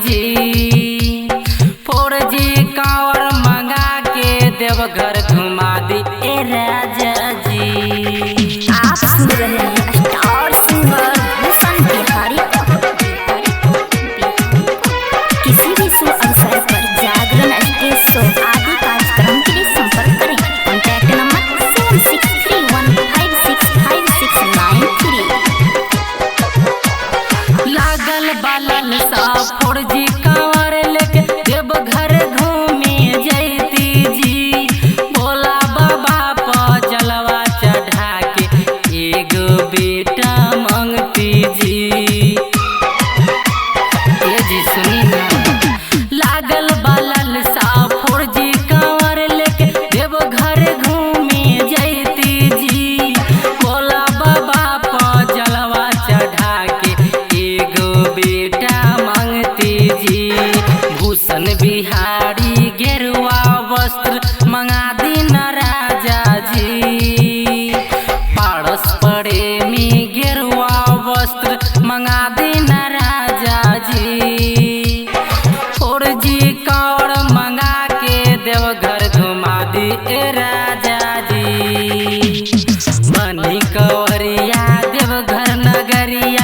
जी। 4G कांवर मंगा के देवघर घुमा दी ए राजा जी। आप सुन रहे हैं स्टार सिंगर भूषण बिहारी को। किसी भी शुभ अवसर पर जागरण, स्टेज शो आदि कार्यक्रम के लिए संपर्क करें। Contact number 7631565693। लागल बालल सा 4G कांवर लेके देवघर घूमे जैती जी। भोला बाबा पर जलवा चढ़ा के एगो बेटा मांगती जी। ए जी सुनी ना, लागल बालल सा 4G कांवर लेके देवघर घूमे जैती जी। भोला बाबा पर जलवा चढ़ा के एगो बेटा मांगती जी। भूषण बिहारी गेरुआ वस्त्र मंगा दी न राजा जी। पारस प्रेमी गेरुआ वस्त्र मंगा दी न राजा जी। 4G कांवर मंगा के देवघर घुमा दी ए राजा जी। बनी कवरिया देवघर नगरिया